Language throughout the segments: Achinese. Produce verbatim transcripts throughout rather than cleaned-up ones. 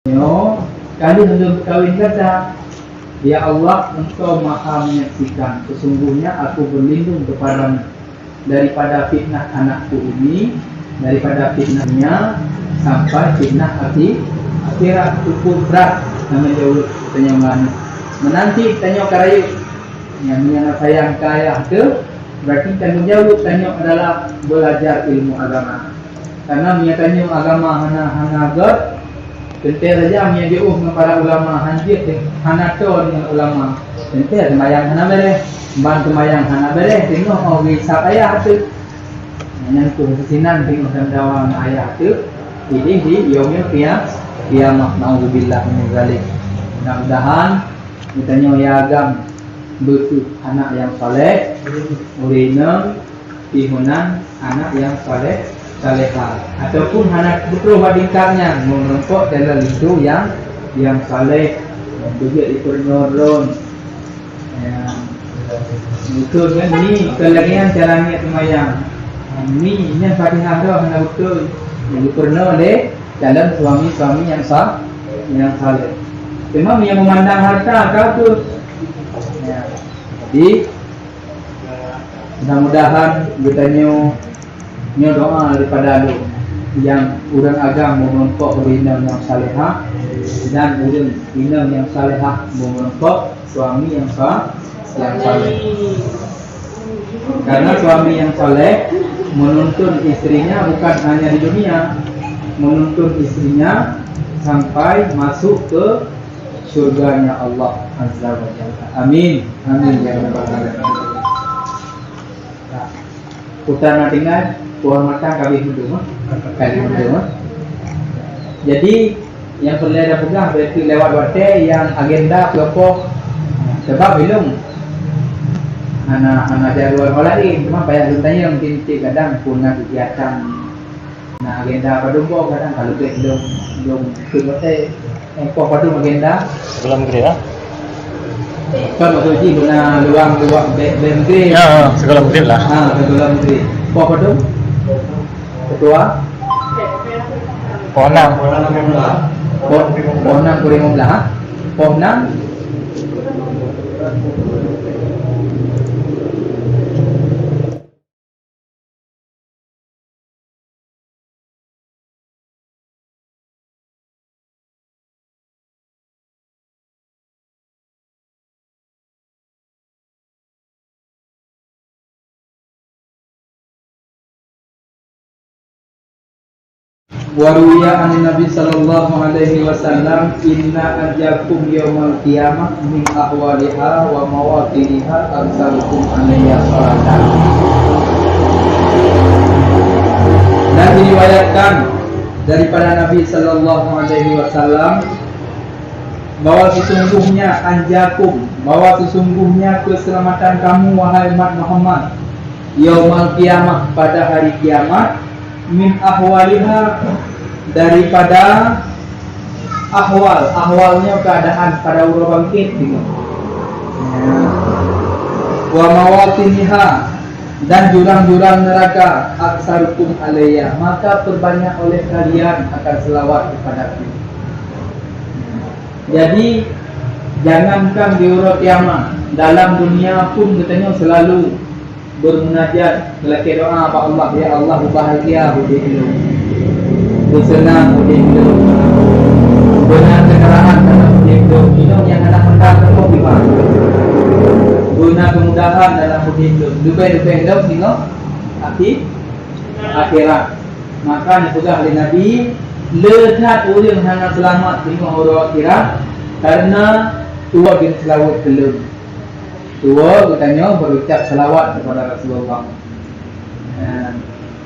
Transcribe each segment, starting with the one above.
Nyoe, ka lheueh lôn kawin gata. Ya Allah, Engkau Maha Menyaksikan, sesungguhnya aku berlindung kepada-Mu daripada fitnah anakku ini, daripada fitnahnya, sampai fitnah api akhirat. Cukup brat tanggung jaweueb tanyoe ngon aneuk. Meunanti tanyoe ka rayeuk, nyang, nyang sayang keu ayah teuh, berarti tanggung jaweueb tanyoe adalah belajar ilmu agama. Karena meunyoe tanyoe agama hana, hana göt, teuntèe saja meunyoe jiôh ngon para ulama, han jeuet hana toe ngon ulama, teuntèe seumayang hana bèrèh, ban seumayang hana bèrèh, teungoh oh geuhisab ayah teuh. Nyan keuh sinan teungoh tameudawa ngon ayah teuh, idéh di yaumil qiyam-, qiyamah. Naudzubillah min zalik. Mudah-mudahan geutanyoe ya agam beuteuk anak nyang saleh, ureueng inong, pi meunan anak nyang saleh, salehah, ataupun hana beutôi bak tingkat nyan, meureumpok dalam linto nyang, nyang saleh, beujeuet gubernur lôn. Ya. Beutôi kan ni, keu lagèe nyan cara niet seumayang. Ni, nyan Fatihah droe hana beutôi. Gubernur lé calon suami-suami nyang sa-, nyang saleh. Cuma nyang meumandang harta ka tu. Ya. Jadi, mudah-mudahan geutanyoe nyoe doa daripada lôn, nyang ureueng agam meureumpok ureueng inong nyang salehah, dan ureueng inong nyang salehah meureumpok suami nyang sa-, nyang saleh. Karena suami yang saleh menuntun istrinya bukan hanya di dunia, menuntun istrinya sampai masuk ke syurganya Allah Azza wa Jalla. Amin. Amin ya rabbal alamin. Nah, putra na tinggai, pohon matang kabeh meuduek, eh? Kabeh meuduek, eh? Jadi, nyang peureulèe tapeugah, berarti lewat watèe nyang agenda peuleupah. Sebab ilôn hana, hana jadual laén, cuma payah lôn tanyong, mungkin cit kadang pun na kegiatan. Na agenda padum boh kadang ka leubeh lôn, lôn kheun watèe. Eh, poh padum agenda? Sigohlom Maghrib, ah? Kan maksud jih guna luang-luang bèk, bèk Maghrib. Ya, sigohlom Maghrib lah. Ha, sigohlom Maghrib. Poh padum? Ketua? Poh enam. Poh, poh enam kurang lima belas, ha? Poh enam. Wa ruwiya anin Nabi sallallahu alaihi wasallam, "Inna anjakum yaumal qiyamah min ahwaliha wa mawatiniha aktsarukum alayya salatan." Dan diriwayatkan daripada Nabi sallallahu alaihi wasallam, bahwa sesungguhnya anjakum, bahwa sesungguhnya keselamatan kamu, wahai umat Muhammad, yaumal qiyamah, pada hari kiamat, min ahwaliha, daripada ahwal, ahwalnya keadaan pada uroe bangkit gitu. Ya. Wa mawatiniha, dan jurang-jurang neraka, aktsarukum alayya, maka perbanyak oleh kalian akan selawat kepadaku. Jadi, jangankan di uroe kiamat, dalam dunia pun geutanyoe selalu bermunajat, lakèe doa bak Allah, "Ya Allah, beubahagia udép lôn, beuseunang udép lôn, beuna kendaraan dalam udép lôn, inong nyang hana meunan teupông iman, beuna kemudahan dalam udép lôn, leubeh-leubeh lom inong akhi-, akhirat." Maka neupeugah lé Nabi, "Le that ureueng hana seulamat teungoh uroe akhirat, kareuna tuwo bin seulaweuet keu lôn." Tuwo geutanyoe berucap salawat kepada Rasulullah. Nah,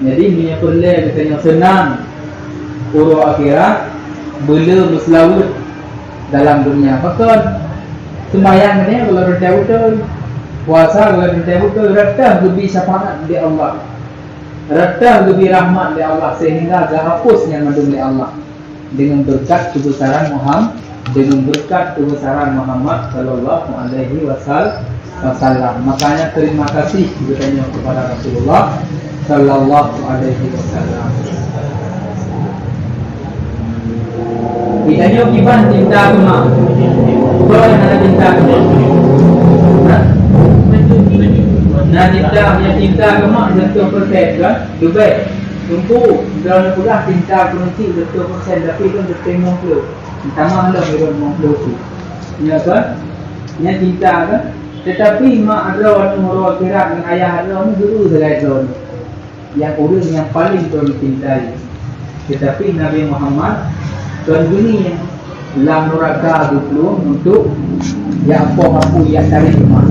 jadi meunyoe peureulèe geutanyoe seunang uroe akhirat, beuleu meuseulaweuet dalam dunia. Pakon? Seumayang geutanyoe gohlom teuntèe beutôi, puasa gohlom teuntèe beutôi, rot teuh geubri syafaat lé Allah. Rot teuh geubri rahmat lé Allah sehingga geuhapus nyan mandum lé Allah dengan berkat keubesaran Muham-, dengan berkat keubesaran Muhammad sallallahu alaihi wasal-, wasallam. Makanya terima kasih geutanyoe kepada Rasulullah sallallahu alaihi wasallam. Geutanyoe kiban cinta keu mak? Soe nyang hana cinta keu mak? Hah? Na cinta, nyang cinta keu mak seratus persen kan? Leubeh. Teungku, droeneuh peugah cinta keu ureueng chik seratus persen, tapi kan seuteumong ploh. Tamah lom ureueng limong ploh tu. Nyo kan? Nyan cinta kan? Tetapi mak droeneuh, uroe akhirat, ngon ayah droeneuh, guru sagai droeneuh. Nyang ureueng nyang paleng droeneuh cintai. Teutapi Nabi Muhammad kon geunie lam nuraka geuplueng untuk jak poh apui, jak tarek umat.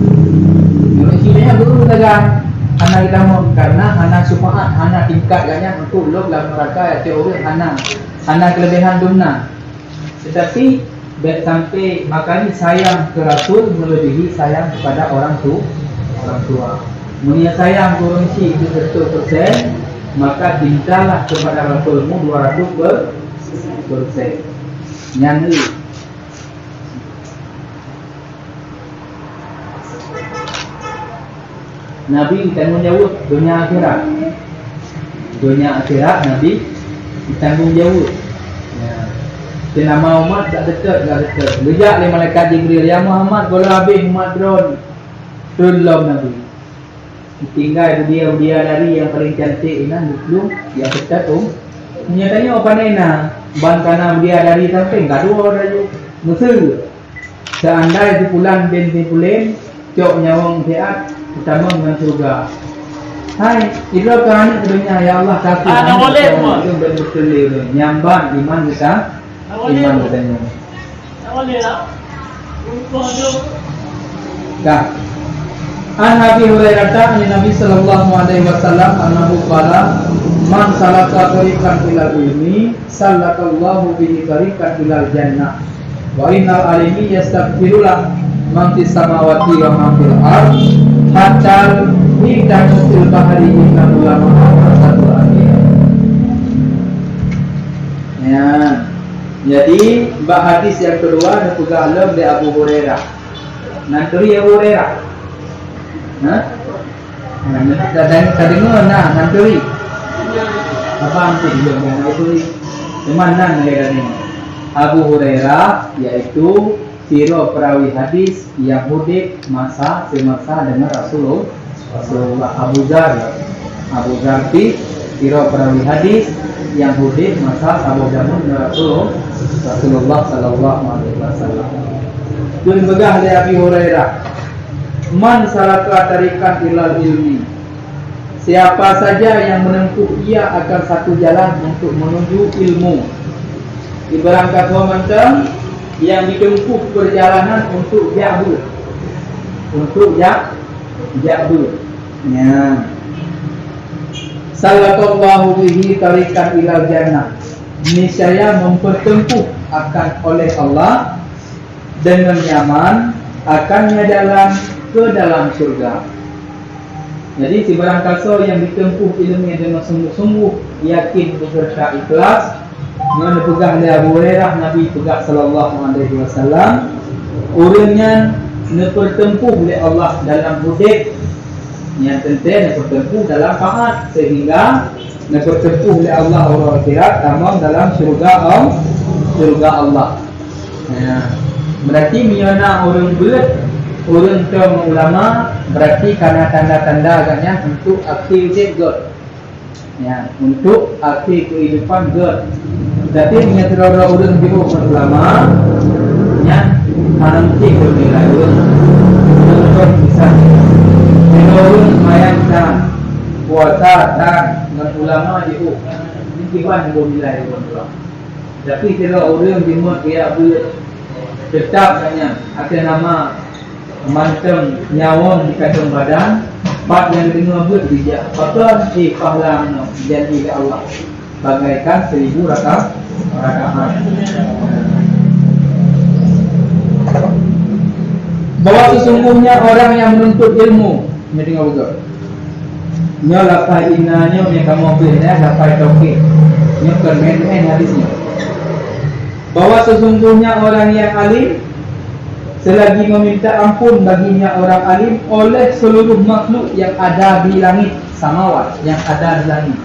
Ureueng Cina nyan guru sagai hana geutamong, karena hana syufaat, hana tingkat gobnyan untuk lom lam nuraka, jak cok ureueng hana, hana keuleubiehan dumna. Tetapi bèk sampai, makanya sayang ke Rasul melebihi sayang kepada orang tu, orang tua. Meunyoe sayang keu ureueng chik itu seratus persen, maka cintalah kepada Rasulmu dua ratus persen. Nyan. Nabi tanggung jaweueb donya akhirat. Donya akhirat Nabi tanggung jaweueb. Ya. Keu nama umat dak teutot, dak teutot. Geujak lé malaikat Jibril, "Ya Muhammad, goh lom habéh umat droen." Trön lom Nabi. Tinggai bidadari-bidadari nyang paleng cantik inan geuplueng, nyang teutot um. Nyatanya pane na, ban kana bidadari sampéng ka dua laju. Meuseu. Seandai si pulan bin si pulen cok nyawöng siat, peutamong ngon syeuruga. Hai, idroe keu aneuk donya, ya Allah, ka aku aneuk boleh, itu ben beutôi. Nyambat iman kita, iman kita nyoe. Dah. An Abi Hurairah, an Nabi sallallahu alaihi wasallam, annahu qala, "Man salaka thariqan ilal ilmi, sallakallahu bihi thariqan ilal jannah." Wa innal alimi yastaghfiru lahu man fis samawati wa man fil ard, hatta hitamu fil bahri innal ulama warasatul anbiya. Ya. Jadi, bak hadis nyang keudua neupeugah lom lé Abu Hurairah. Nan turi Abu Hurairah. Hah? Nah, ka deng-, ka deungoe na, nan turi. Apa antum belum dengar turi? Cuman nan lagèe tadi. Abu Hurairah, yaitu sidroe perawi hadis nyang udép masa seumasa deungon Rasulullah, Rasulullah. Abu Dzar, Abu Dzar pih sidroe perawi hadis nyang udép masa saboh jameun deungon Rasul-, Rasulullah sallallahu alaihi wasallam. Geumpeugah lé Abi Hurairah, "Man salaka thariqan ilal ilmi." Siapa saja yang menempuh ia akan satu jalan untuk menuju ilmu. Ibarat kata mantong yang ditempuh perjalanan untuk jak beuet. Untuk jak, jak beuet. Ya. Sallakallahu bihi thariqan ilal jannah. Niscaya mempertempuh akan oleh Allah dengan nyaman akannya jalan ke dalam syurga. Jadi, sibarang kasoe nyang ditempuh ileumèe deungon sungguh-sungguh, yakin beserta ikhlas, ngon neupeugah lé Abu Hurairah, Nabi peugah sallallahu alaihi wasallam, ureueng nyan neupeurteumpuh lé Allah dalam udép, nyang teuntèe neupeurteumpuh dalam taat, sehingga neupeurteumpuh lé Allah uroe akhirat tamong dalam syeuruga Al-, syeuruga Allah. Ya. Berarti meunyoe na ureueng beuet, ureueng tom ulama, berarti kana tanda-tanda agak nyan untuk akhé udép gét. Ya, untuk akhé keuhidupan gét. Tapi meunyoe sidroe-droe ureueng jeuet ngon ulama, nyan hana mungkin lôn nilai ureueng. Contoh misal, sidroe ureueng seumayang tan, puasa tan, ngon ulama jeuet, nyan kiban lôn nilai ureueng tu. Tapi sidroe ureueng jimuet keu jak beuet, teutap gobnyan até nama mantong nyawöng di kantong badan, pat nyang geudeungoe beuet geujak, pakon, eh, pahala nyoe janji lé Allah bagaikan seribu raka-, rakaat. Bahwa sesungguhnya orang yang menuntut ilmu, nyoe teungoh beugöt. Nyoe lapai ina nyoe nyang kamoe beuet nyan lapai tauhid. Nyoe kon main-main hadis nyoe. Bahwa sesungguhnya orang yang alim selagi meminta ampun baginya orang alim oleh seluruh makhluk yang ada di langit samawat, yang ada di langit.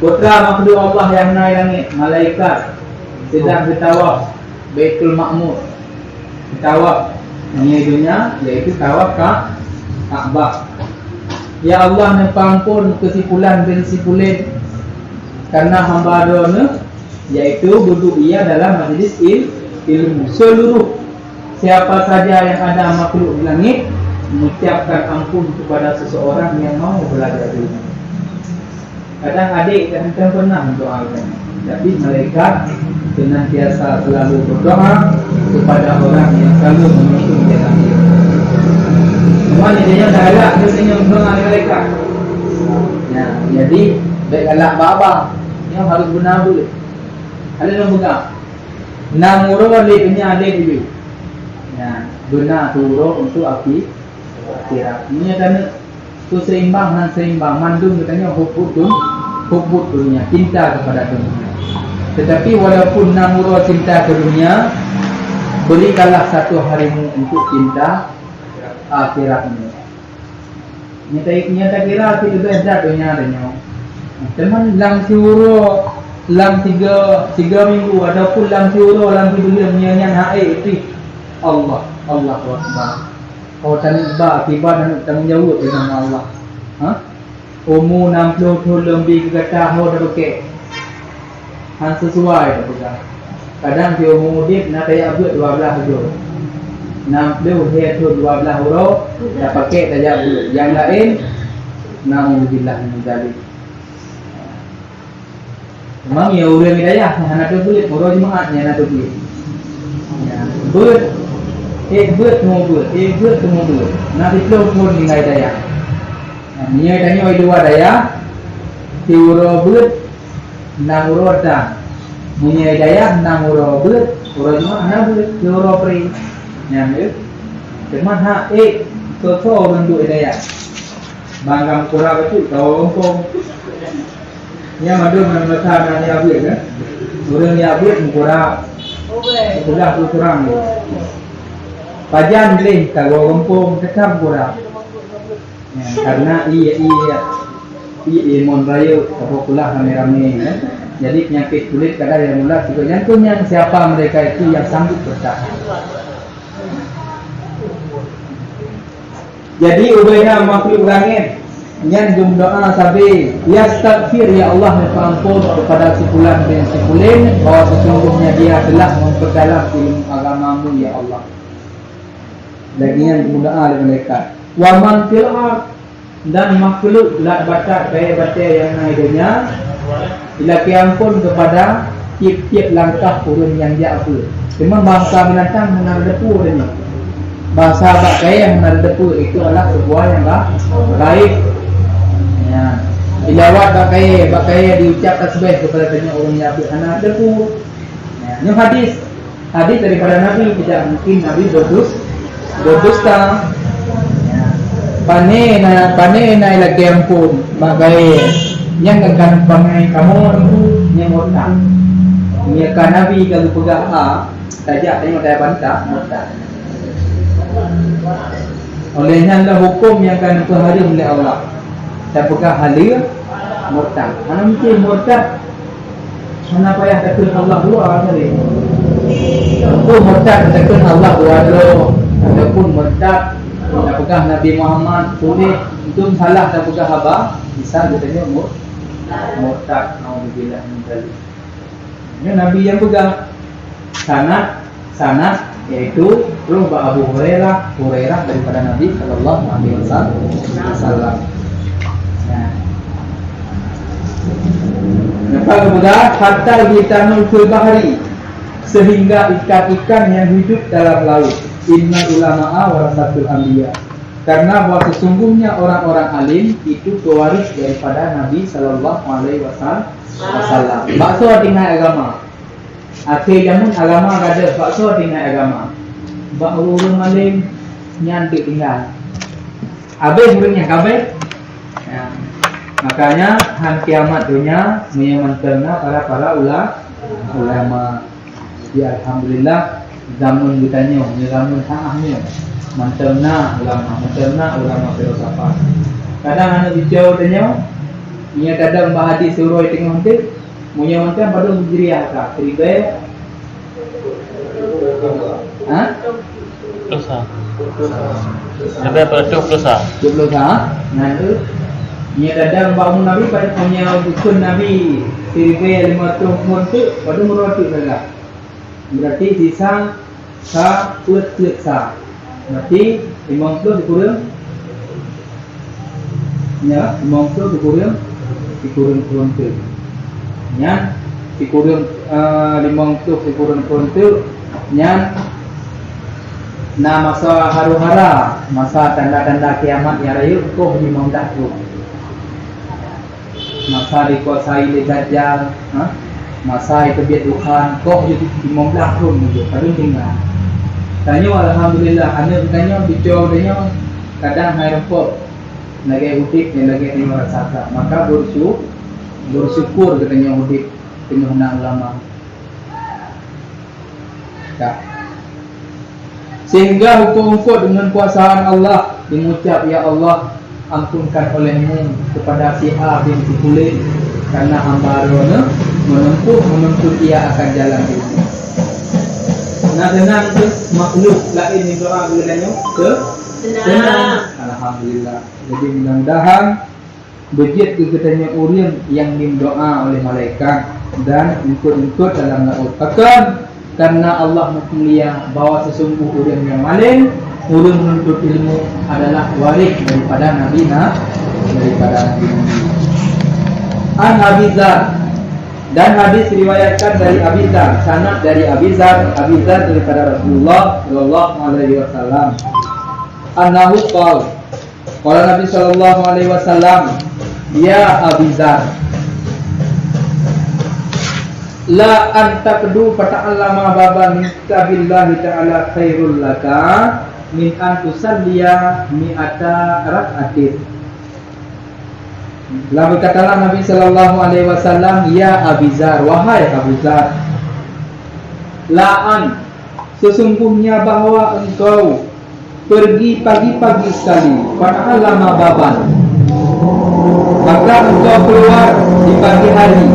Putra makhluk Allah nyang na di langit, malaikat, Sedang geutawaf Baitul Ma'mur. Geutawaf, nyoe donya, yaitu tawaf ka, Ka'bah. Ya Allah, neupeuampôn keu si pulan bin si pulen, karena hamba Droeneuh, yaitu geuduek ia dalam majlis il-, ilmu. Seluruh, siapa saja yang ada makhluk di langit, mengucapkan ampun kepada seseorang yang mau belajar ilmu. Kadang adék tak hantom pernah mendoakan, tapi malaikat senantiasa selalu berdoa kepada orang yang selalu menuntun jalan dia. Cuma ni dia tak galak, dia senyum doa malaikat. Ya, jadi, baik galak baba, dia harus beuna beut. Ada yang pegang. Nam uroe lé dunia lé dulu. Ya, beuna tu uroe untuk api akhirat. Ini kan tu seimbang dan seimbang. Mandum katanya hubbud dun-, hubbud dunia, cinta kepada dunia. Tetapi walaupun nam uroe cinta ke dunia, berikanlah satu harimu untuk cinta akhiratmu. Nyata, nyata kira sih lebih dat dunia dan nyawa. Teman lam siuroe, lam tiga, tiga minggu ataupun lam siuroe, lam tiga bulan, nyan, nyan hai itu Allah, Allahu Akbar. Oh, tani ba, tiba dan tanggung jawab dengan Allah. Ha? Umu nam ploh thon lom bi gata ho dah bekek. Han sesuai tapeugah. Kadang di umu udeb na tajak beuet dua blah uroe. Nam ploh lhèe thon dua blah uroe, tapakék tajak beuet. Nyang laén, naudzubillah min dzalik. Memang ya ureueng hidayah hana teubiet, uroe Jumaat nyang hana teubiet. Ya, beuet, eh beuet teuma beuet, eh beuet teuma beuet. Na siploh thon tinggai dayah. Nah, meunyoe tanyoe dua dayah, siuroe beuet, nam uroe dang. Meunyoe dayah nam uroe beuet, uroe Jumaat hana beuet, siuroe pré. Nyan, eh. Teuma hak, eh, soe-soe ureueng duek dayah. Bang gam kurang beutôi, kau gampông. Nyang mandum nyang meusa na nyang beuet, kan? Ureueng nyang beuet meukurang. Peugah tu kurang. Pajan gleh ka gampông, tetap kurang. Ya, karena iya, iya, iya, mon rayeuk, apa pula ramé-ramé, kan? Jadi penyakit kulit kadang yang mulat juga jantung yang siapa mereka itu yang sanggup bertahan. Jadi, ubena makhluk langét nyan geumeudoa sabe, "Yastaghfir, ya Allah, minta ampun kepada si fulan bin si fulan, bahwa sesungguhnya dia telah memperdalam ilmu agamamu, ya Allah." Lagée nyan geumeudoa lé malaikat. "Wa man fil ard," dan makhluk lat batat kayée batée nyang na di donya, ilakée ampôn keupada tieb-tieb langkah ureuëng nyang jak beuet. Teuma bansa binatang hana teudeungoe deunyoe. Bansa bak kayée hana teudeungoe, itu adalah sebuah yang ga-, gaib. Ya. Ilawat bak kayée, bak kayée diucap tasbih keupada tanyoe ureuëng jak beuet hana teudeungoe. Ya. Nyoe hadis. Hadis daripada Nabi, tidak mungkin Nabi berdus-, berdusta. Ya. Pane na, pane na ilakée ampôn, bak kayée nyang akan bangai kamoe nyang murtad. Nyang ka Nabi ka geupeugah A, tajak tanyoe daya bantah, murtad. Oleh nyan lah huköm nyang ka neupeuhareuem lé Allah. Tapeugah haleue murtad. Hana mungkin murtad. Hana payah takheun Allah dua tadi. Huköm murtad takheun Allah dua droe, ataupun murtad tapeugah Nabi Muhammad tuléh, enteuk salah tapeugah haba, misal geutanyoe mur-, murtad, naudzubillah min dzalik. Nyoe Nabi nyang peugah. Sanad, sanad, yaitu roh bak Abu Hurairah, Hurairah daripada Nabi sallallahu alaihi wasallam. Nah. Napa geupeugah? "Hatta hitanul fil bahri," sehingga ikan-ikan yang hidup dalam laut. "Innal ulama'a warasatul anbiya." Karena bahwa sesungguhnya orang-orang alim itu pewaris daripada Nabi sallallahu alaihi wasallam. Bak soe tinggai agama? Akhé jameun agama gadôh, bak soe tinggai agama? Bak ureuëng alim nyan teuk tinggai. Habéh ureuëng nyang ka habéh. Ya. Makanya han kiamat donya meunyoe mantong na para-para ula-, ulama. Jadi, alhamdulillah, zaman geutanyoe, nyoe zaman saat nyoe, mantong na ulama, mantong na ulama filsafat. Kadang aneuk cucu tanyoe, nyoe kadang bak hadis uroe teungoh deuek, meunyoe mantong padub Hijriah ka, siribée Leubeh pada tujuh puluh sa. Tujuh puluh sa. Nah, tu. Nyan dadang bak umu Nabi pada punya bukon Nabi siribèe lima ratus ngon tu, pada murah tu saja. Berarti sisa sa peuet peuet sa. Berarti limong ploh sikureueng, ya, limong ploh sikureueng, sikureueng peuet peuet. Nyan sikureueng, eh, limong ploh sikureueng peuet peuet. Nyan na masa haru-hara, masa tanda-tanda kiamat nyang rayeuk koh limong dahulu. Masa dikuasai lé Dajjal, ha? Masa iteubiet Tuhan, koh jadi lima belas thon laju, padum tinggai. Tanyoe alhamdulillah, aneuk tanyoe, cucoe tanyoe kadang hai reumpok lagèe udép nyang lagèe tanyoe rasakan. Maka bersu-, bersyukur geutanyoe udép teungoh na ulama. Ya. Sehingga hukôm-hukôm deungon kuasaan Allah, dimucap, "Ya Allah, ampunkan olehmu kepada si A bin si Fulan, karena hamba Droeneuh menempuh, menuntut ia akan jalan ilmu." Nah, seunang tu makhluk laén nyang doa geutanyoe? Ke? Seunang. Seunang. Alhamdulillah. Jadi, mudah-mudahan beujeuet keu geutanyoe ureueng nyang dimeudoa oleh malaikat dan eungkôt-eungkôt dalam laôt. Pakon? Karena Allah meumulia bahwa sesungguh ureueng nyang malém, ureueng menuntut ilmu adalah waréh daripada Nabi na-, daripada Nabi. An Abi Dzar, dan hadis diriwayatkan dari Abi Dzar, sanad dari Abi Dzar, Abi Dzar daripada Rasulullah sallallahu alaihi wasallam. Annahu qala, Qala Nabi sallallahu alaihi wasallam, "Ya Abi Dzar, la an taqdu fata'allama baban min kitabillahi ta'ala khairul laka min an tusalliya mi'ata rak'atin." Lalu katalah Nabi sallallahu alaihi wasallam, "Ya Abi Dzar, wahai Abu Dzar, la an, sesungguhnya bahwa engkau pergi pagi-pagi sekali, fata'allama baban, maka engkau keluar di pagi hari,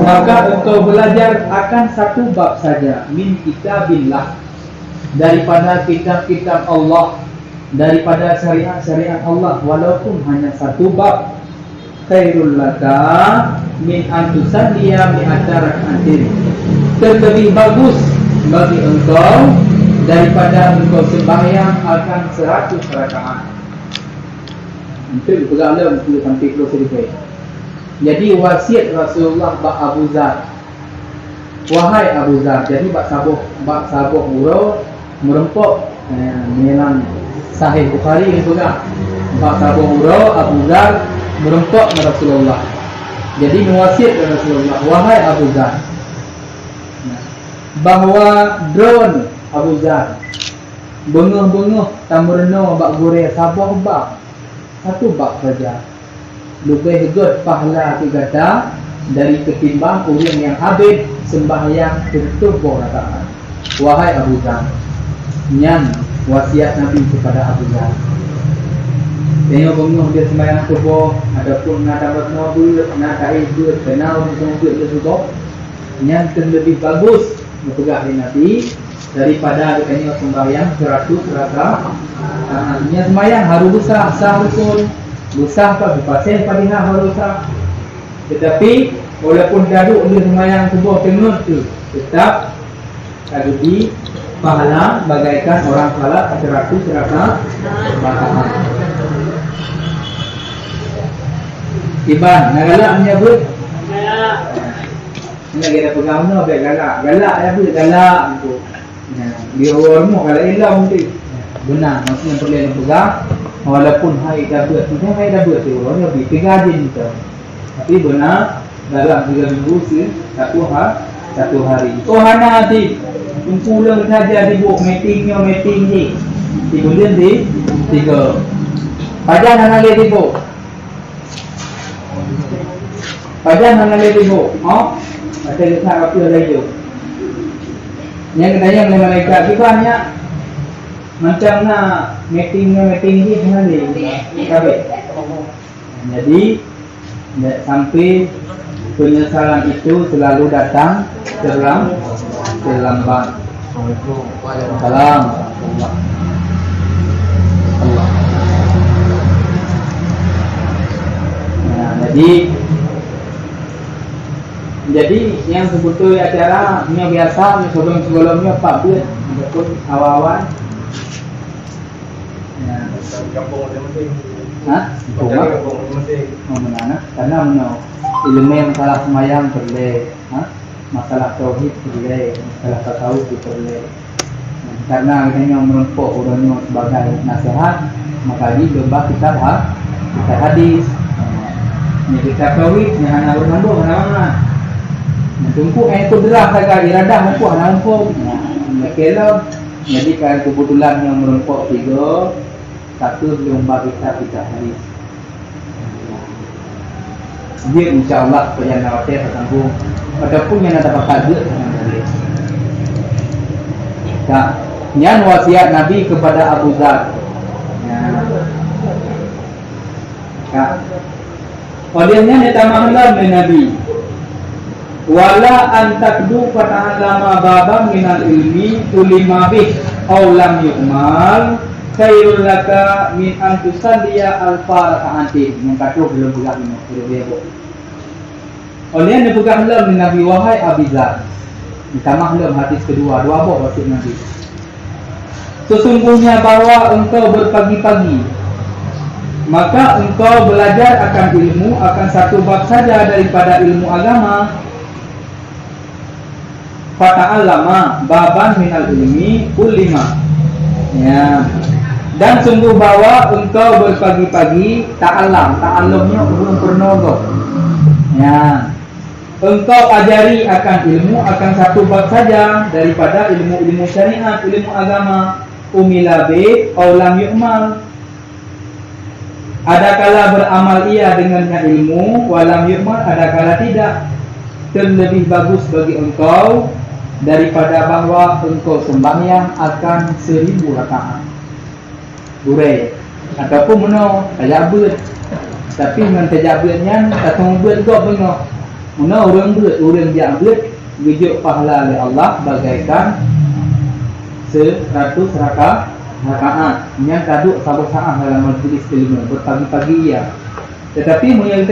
maka engkau belajar akan satu bab saja, min kitabillah, daripada kitab-kitab Allah, daripada syariat-syariat Allah, walaupun hanya satu bab, khairul laka min an tusalliya mi'ata rak'atin." Terlebih bagus bagi engkau daripada engkau sembahyang akan seratus rakaat. Untuk dipeugah lom tu sampai puluh seribu. Jadi, wasiat Rasulullah bak Abu Dzar, "Wahai Abu Dzar," jadi bak saboh, bak saboh uroe meureumpok, eh, memang Sahih Bukhari ni peugah, bak saboh uroe Abu Dzar meureumpok ngon Rasulullah. Jadi meuwasiat keu Rasulullah, "Wahai Abu Dzar," bahwa droeneuh Abu Dzar beungoh-beungoh tameurunoe bak gurèe saboh bab. Satu bab saja. Leubeh göt pahala keu gata dari ketimbang ureueng nyang habéh seumbahyang sireutoh boh rakaat. Wahai Abu Dzar, nyan wasiat Nabi kepada Abu Dzar. Tanyoe beungoh lheueh seumbahyang suboh, ataupun na tameurunoe beuet, na taéh beuet, keunoe ureueng beuet lheueh suboh, nyan keuh leubeh bagus, geupeugah lé Nabi, daripada geutanyoe seumbahyang sireutoh rakaat. Nah, nyan seumbahyang harôh beusah, sah rukon, beusah ka geupaséh Fatihah harôh sah. Teutapi, walaupun taduek lheueh seumbahyang suboh teungeut tu, teutap ka geubri pahala bagaikan orang salat sireutoh rakaat. Iban, na galak meunyoe beuet? Galak. Nyan lagèe dah peugah meunoe, bèk galak. Galak ya beuet, galak tu. Nyan, di awai rumoh galak ilong tu. Beuna, maksudnya peureulèe lôn peugah, walaupun hai dah beuet, maksudnya hai dah beuet tu, awaknyan bri tiga jin tu. Tapi beuna, dalam tiga minggu si, satu ha-, satu hari. Oh, hana ti. Teungku lôn saja sibuk, meeting nyoe, meeting jih. Sibuleuen di tiga. Pajan hana lé sibuk. Pajan hana lé sibuk, ha? Asai geusak rapi laju. Nyang geutanyong lé malaikat, "Kiban nyak?" Macam na meeting, meeting jih hana lé. Kabeh. Jadi, sampai penyesalan itu selalu datang terlam-, terlambat. Assalamualaikum warahmatullahi wabarakatuh. Jadi, jadi nyang seubeutôi acara nyoe biasa, nyoe sebelum-sebelum nyoe pat buet ataupun awai-awai. Ya. Kampung masing-masing. Ha? Kampung, ha? Kampung masing-masing. Oh, meunan, ha? Karena meunoe, ileumèe masalah seumayang peureulèe, ha? Masalah tauhid peureulèe, masalah tasawuf peureulèe. Karena geutanyoe meurumpok uroe nyoe sebagai nasihat, maka jih lôn ba kitab ha-, kitab hadis. Nyoe kitab tauhid, nyoe hana beureumandoh, hana mangat. Nyoe teungku, eh, kudrah sagai, iradah muphom, hana muphom. Nyoe, nyoe kelom. Jadi, kan keubeutulan nyoe meurumpok tiga, satu lôn ba kitab, kitab hadis. Jeuet, insya Allah, peue nyang na watèe tasambong. Ataupun nyang na tapakat jeuet, jangan boleh. Ka. Nyan wasiat Nabi kepada Abu Dzar. Nyan. Ka. Óh lheueh nyan ditamah lom lé Nabi. Wala an taqdu fata'allama baban minal ilmi ulima bih, au lam yu'mal, khairul laka min an tusalliya alfa raka'atin. Nyang ka troh lôn peugah nyoe, lôn peugah. Óh lheueh nyan neupeugah lom lé Nabi, "Wahai Abi Dzar," ditamah lom hadis keudua, dua boh wasiat Nabi. Sesungguhnya bahwa engkau berpagi-pagi, maka engkau belajar akan ilmu, akan satu bab saja daripada ilmu agama. Fata'allama baban minal ilmi ulima. Ya. Dan sungguh bahwa engkau berpagi-pagi ta'allam, ta'allum nyoe ureuëng peurunoe gob. Ya. Engkau ajari akan ilmu, akan satu bab saja daripada ilmu-ilmu syariat, ilmu agama, umila bih, au lam yu'mal. Adakala beramal ia dengannya ilmu, wa lam yu'mal, adakala tidak, terlebih bagus bagi engkau daripada bahwa engkau sembahyang akan seribu rakaat. Gurèe. Ataupun meunoe, tajak beuet. Tapi ngon tajak beuet nyan, tatong beuet gob beungoh. Meunoe ureuëng beuet, ureuëng jak beuet, geujok pahala lé Allah bagaikan seratus raka-, rakaat. Nyan taduek saboh saát dalam majlis ilmu, berpagi-pagi ia. Tetapi meunyoe